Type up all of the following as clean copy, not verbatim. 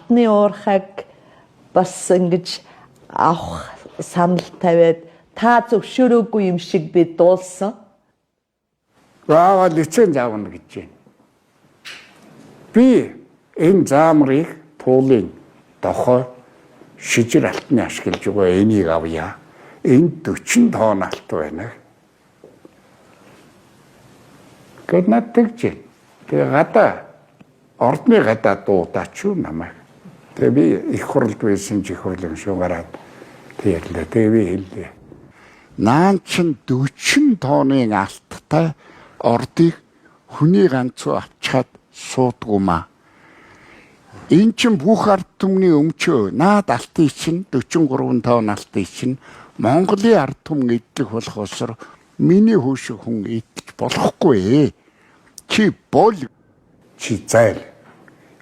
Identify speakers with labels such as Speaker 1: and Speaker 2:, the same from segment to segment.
Speaker 1: Алтны уурхайг бас ингэж авах санал тавиад та зөвшөөрөөгүй юм шиг би дуулсан.
Speaker 2: Заавал лиценз авна гэж байна. Би энэ заамрыг туулын дохой шижир алтны ашиглаж байгаа энийг авъя. Энд 40 тонн алт байна. Гэт над тэгж. Тэгээ гадаа ордны гадаа дуудаач юу намайг. Тэгээ би их хурлд байсан ч их хурлын шүүн гараад тэгэлээ. Тэгээ би хэллээ. Наан чин 40 тонны алттай ордыг хүний ганцуу авчхаад суудгуумаа. Эн чин бүх ард түмний өмчөө наад алтыг чинь 43 тонн алтыг чинь Монголын ард түмэн идэх болох усар миний хүү шиг хүн идэж болохгүй. Чи бол чи зайл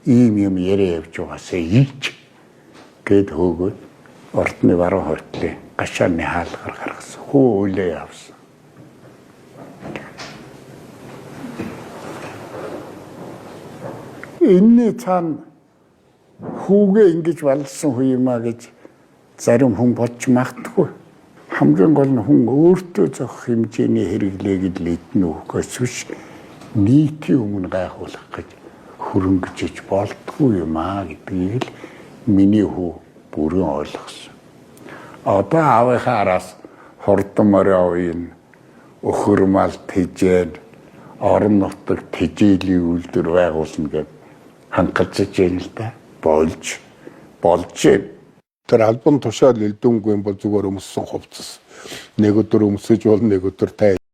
Speaker 2: ийм юм яриа явж байгаасаа ийч гэд хөөгөөд ордны баруун хойтлын гашааны хаалгаар гаргасан. Хүү үлээ явсан. Энэний цаана хүүгээ ингэж балсан хүү юм а гэж зарим хүн бодж магадгүй. Хамгийн гол нь хүн өөртөө зохих хэмжээний хэрэглээг л эдэн өгөхөөс биш нийтийн өмнө гайхуулах гэж хөрөнгөжиж болдгүй юм а гэдгийг л миний хүү бүрэн ойлгосон. Одоо аавынхаа араас хурдан морио уян өхөр мал тэжээн орон нутаг тэжээлийн үйлдвэр байгуулна гэд хангалзаж байна л да. Болж болж байна.
Speaker 3: Тэр албан тушаал элдвэнгүй бол зүгээр өмссөн хувцас. Нэг өдөр өмсөж болно, нэг өдөр тай